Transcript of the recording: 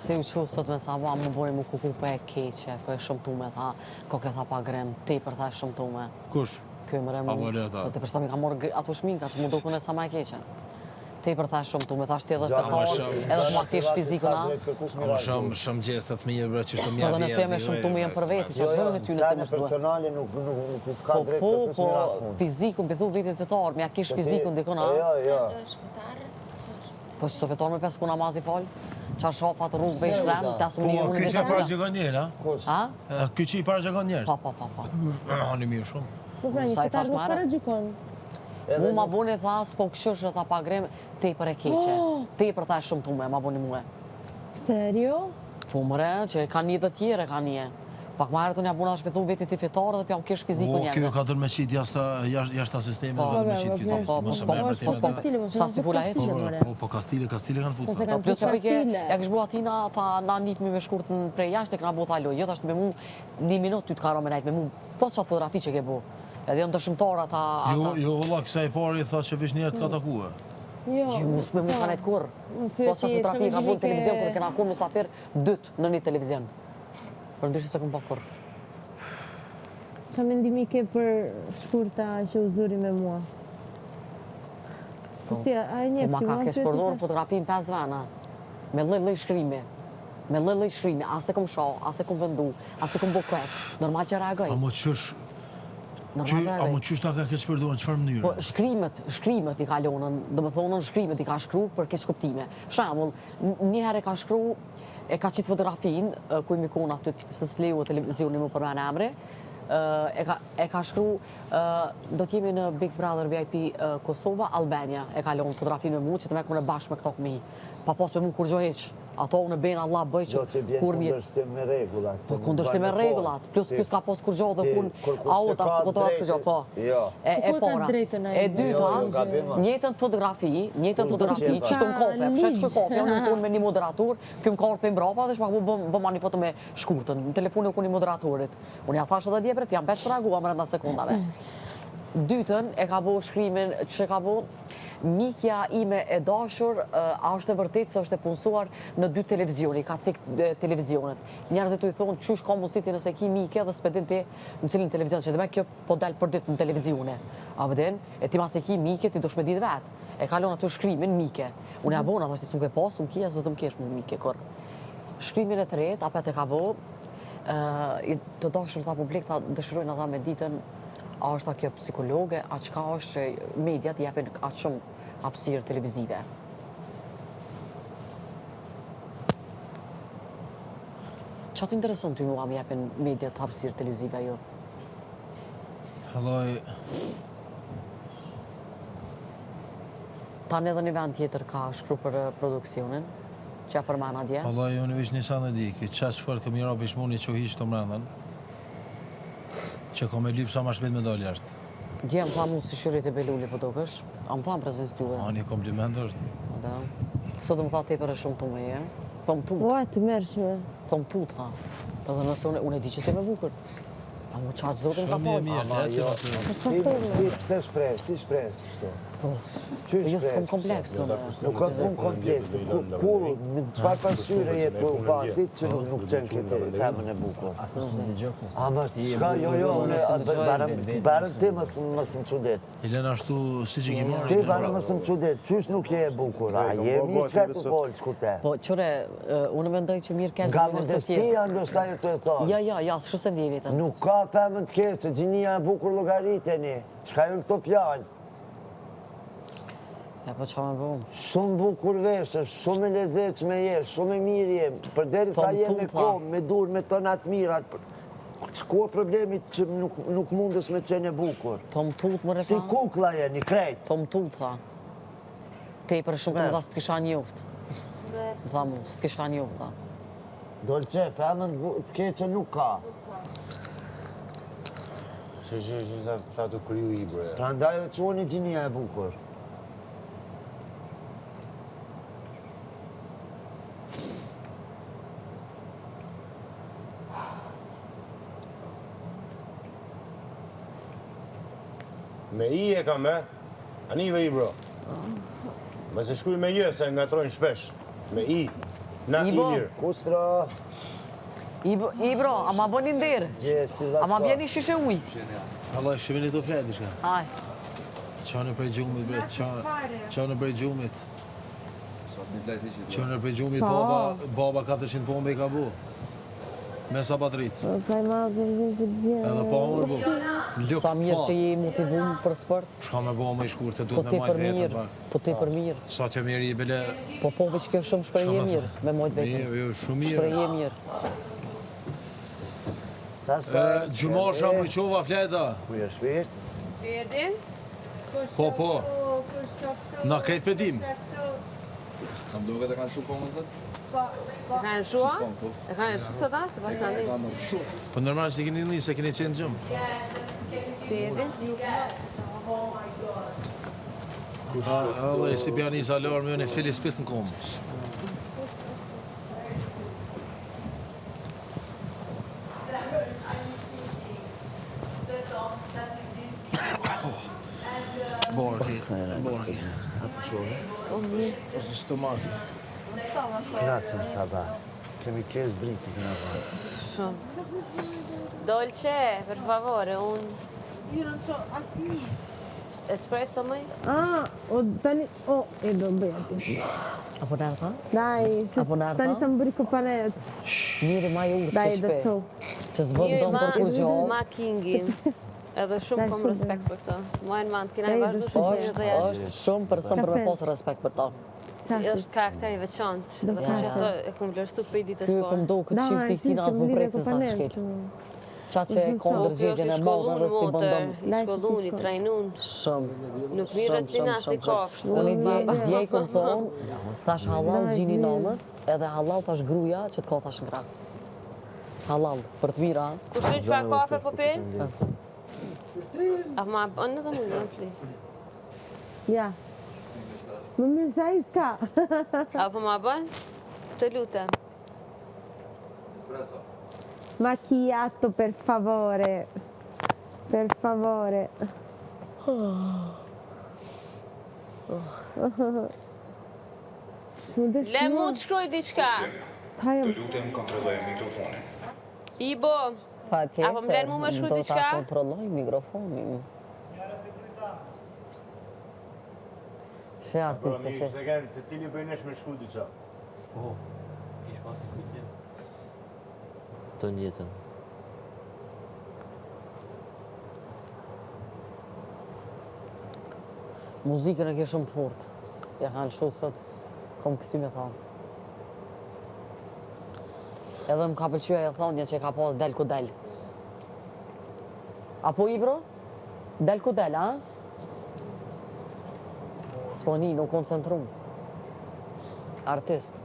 Si u çu sot me sabah, më boni mu kuku po e keqe, po e shëmtume, tha, koke tha pa grem, tepër tha e shëmtume. Kush? Ky më mu. Apo leta. Po tepër sa mi ka marrë ato shminka që mu dukun e sa ma e keqe. Tepër tha e shëmtume, thash ti edhe fetar, edhe të ma kesh fizikën, a? Ama shumë, shumë gjeste të mirë, bre, që shumë mja Po dhe nëse jam e shëmtume jam për veti, që bënë ty nëse më shduhet. personale nuk, nuk, nuk s'ka po, drejt po, po, fizikun, po thu vitit fetar, mja kesh fizikun dikon, a? Jo, jo. Po që së fetar me pesë ku namazi fal? Qa shafat rrugë bëj shrem, ta së më një unë Po, ky që e paragjykon njerë, a? Kush? A? Ky që i paragjykon njerë? Po, po, po, po. Ani mirë shumë. Po pra, një fetar nuk paragjykon. Mu ma boni tha, s'po këshysh, tha pa grem, tepër e keqe. Oh! Tepër tha e shëmtume, ma boni mue. Serio? Po mre, që e ka një të tjere, ka një. Pak ma herët unë ja bona shpethu veti ti fetar dhe pja u kesh fizikun njerëzve. Po, kjo ka dërë me qitë jashta, jashta sistemit, po, ka dërë me qitë kjo. Po, po, po, po, po, po, sa si pula heqë. Po, po, kastile, kastile kanë futë. Po, po, plus që pike, ja kish bo atina, tha, na nitmi me shkurt në prej jashtë, e këna bo tha loj. Jo, thash me mu, një minut ty të ka me nejt me mu, po qatë fotografi që ke bo. Edhe janë dëshmëtar ata... Jo, jo, vëlla, kësa i pari tha që veç njerë të ka takue. Jo, jo, mos me mu ka nejt kurrë. Po qatë fotografi ka bo në televizion, kur kena ku musafir dytë në një televizion. Për ndryshe se kom pa kurrë. Qa mendimi ke për shkurta që u zuri me mua? Po si, a e njeh Po ma ka keqpërdorë fotografin 5 vena, me lloj lloj shkrimi. Me lloj lloj shkrimi, as e kom sha, as e kom vendu, as e kom bo keq. Normal që reagoj. A mo qysh, Normal që a reagoj. mo qysh ta ka keqpërdorë, në çfarë mënyre? Po shkrimet, shkrimet i ka lonën, domethënë shkrimet i ka shkru për keqkuptime. Shembull, një herë e ka shkru, e ka qitë fotografinë, ku jemi kon aty se s'lejohet televizioni me përmend emri, e ka e ka shkru do të jemi në Big Brother VIP Kosova, Albania, e ka lënë fotografinë me mu që të me kone bashkë me këto këmi. Pa pas me mu kurgjo hiç. Ato unë ben Allah bëj që Jo, që bjen kur mje... kundërshtim me rregullat. Po kundërshtim me rregullat, plus ky s'ka pas kurgjo dhe kun aut as të as kurgjo, po. Jo. E, e Po ku e ka para. drejtën ai? E dyta, Jo, jo, gabim është. njëjtën fotografi, njëjtën Kush do fotografi, qenë qështu në kafe, pse qështu kafe, unë më me një moderator, ky më ka ardhur prej mbrapa dhe shpak bëm bëma një foto me shkurtën, në telefoni u kon i moderatorit. Unë ja thash edhe dje pret, jam veç reagua mrenda sekondave. Dytën e ka bo shkrimin, që e ka bo mikja ime e dashur, a është e vërtet se është e punësuar në dy televizione, i ka cek televizionet. Njerëzit u i thonë, qysh ka mundësi ti nëse ki mike dhe s'pe din ti në cilin televizion, që dhe me kjo po dal për ditë në televizione. A vëden, e ti mas e ki mike, ti dush me ditë vetë. E ka lon aty shkrimin mike. Unë ja bona, thash ti s'më ke pas, s'më ki, as do të më kesh mu mike, kur. Shkrimin e tretë, apet e ka bo, i të dashur tha publik, tha dëshirojnë ata me ditën, a është a kjo psikologe, a çka është që mediat i japin aq shumë hapësirë televizive. Qa të intereson ty mua më japin mediat hapësirë televizive, jo? Vëllai, Tani edhe një vend tjetër ka shkru për produksionin, që ja përmena dje. Vëllai, unë veç një sen e di, ki qaq fort kemi ra pishmoni që hiq të mrendën, që ka me lyp sa ma shpejt me dalë jashtë. Dje më tha mu si Shyrete Behluli po dokesh, a më tha në prezencë tuve. A, një kompliment është. Da. Sot më tha tepër e shëmtume je, po më tut. Ua, të mërshme. Po më tut, tha. Po dhe nëse unë, unë e di që s'e me bukur. A mu qatë zotin ka Shumë thonë. mirë, Ama le jo, të Po si, si, pse shpreh, si shpreh kështu? Po, Qysh jo shpreh s'kom kompleks unë. Nuk ka punë kompleks, ku, ku, në çfarë pasqyre je tu pa ditë që nuk nuk qenë këtë femën e bukur. As mos më dëgjoj këtu. Ama çka, jo, jo, unë barëm, barëm ti mos mos më çudit. I lënë ashtu si që ki marrë. Ti barëm mos më çudit, qysh nuk je e bukur, a je mirë çka tu fol shkurte. Po, qëre, unë mendoj që mirë keq Nga modestia ndoshta je tu e thonë. Jo, jo, jo, s'kështu se ndjej veten. Nuk ka femën të keqe, gjinia e bukur llogariteni. Çka janë këto fjalë? Ja, po qa me bo? Shumë bukur veshesh, shumë e lezetshme je, shumë e mirë je, përderisa Po, më je me tut, tha. kohë, me dur, me tona të mirat, Ç'ku problemi që nuk, nuk mundesh me qenë e bukur? Po më tut, më Si tha. kukla jeni, krejt. Po më tut, tha. Tepër shumë të më tha s'të kisha njoft. Tha mu, s'të kisha njoft, tha. Dolce, femën të keqe nuk ka. Shi, shi, shi, sa, sa të kriju i bre. Prandaj edhe quheni gjinia e bukur. Me i e kam, e? Anive i, bro. Me se shkruj me jë, se ngatrojnë shpesh. Me i. Na Ilir. Kustra. Ibro, a ma bën një nder? A ma bjen një shishe ujë? Allah, shivini të flet, diçka. Aj. Qanë prej gjumit, bre, qanë prej gjumit. Qanë prej gjumit, Po. baba, baba 400 pombe i ka bu. Me sa patric. Edhe pa unë bu. Luk, Sa mirë pa. që je motivum për sport. Shka me bo më i shkurtë, Po duhet ti me majt për vetën mirë, pak. po ti për mirë. Sa të mirë i bele... Po po veç kjo shumë shprehje Shka me mirë, thë? me majt vetën. Mirë, jo, shumë mirë. Shprehje mirë. Sa sa... Gjumasha më qova fleta. Ku je shpirt? Ti e din? Po, po. Na krejt pe dim. Kam duket e kanë shu komën sot? E kanë shua? E kanë shu sot a? Se pas në E kanë shu. Po normal që keni një, se keni qenë gjumë. Ti e din? Allah, si pianis alarmi, unë e fili spic në komë. Borki, borki. Ose stomak. Knaqën sa da. Kemi ke zbriti këna pa. Shumë. Dolce, per favore, un Io non c'ho asnjë. espresso më? Ah, o tani, o, e do bëj aty. Apo në arta? Dai, se Apo në arta? tani sa më bëri kopanet. Njëri ma i urtë Dai, që do shpe. të çoj. Që s'bën dom për kur gjo. Ma kingin. Edhe shumë Dai, kom shumë. respekt për këto. Mojnë mand, kena i Dai, vazhdu do të qenë Është, edhe jashtë. është shumë person për me Kafe. pas respekt për ta. Është karakter i veçantë. Do Dhe kafe. që ato e kom vlerësu për ditës Ky parë. kom do këtë Dai, çifti si kina se as më më lidhe prej se sa kopanet. shkel. Qa që e ka Po, ky është ndërgjegjen i e madhe shkollun dhe si bën motër, dom i shkollun, i trajnun. shumë. Nuk mirret si na si kafshë. Unë dje, dje i kom thonë, thash halal gjini nanës, edhe halal thash gruja që të ka thash në krah. Halal, për të mira. Kush është çfarë kafe po pin? A ma bën edhe më një, please. Ja. Më mirë se ai s'ka. A po ma bën? Të lutem. Espresso. Macchiato, per favore. Per favore. Le mu të shkruaj diçka. Të lutem kontrolloj mikrofonin. Ibo, Pa tjetër, Apo më len mu me shkruaj do ta diçka? kontrolloj mikrofonin. She artiste, she. Ishte kënë, se cili bëjnë është me shku diqa. Po, ish pas një kujtje. Të njëjtën. Muzikën e ke shumë të fortë. Ja kanë lëshu sot, kom kësi me thonë. Edhe më ka pëlqyer ajo thonja që ka pas del ku del. Apo i bro? Del ku del, a? S'po një, nuk koncentrum. Artist.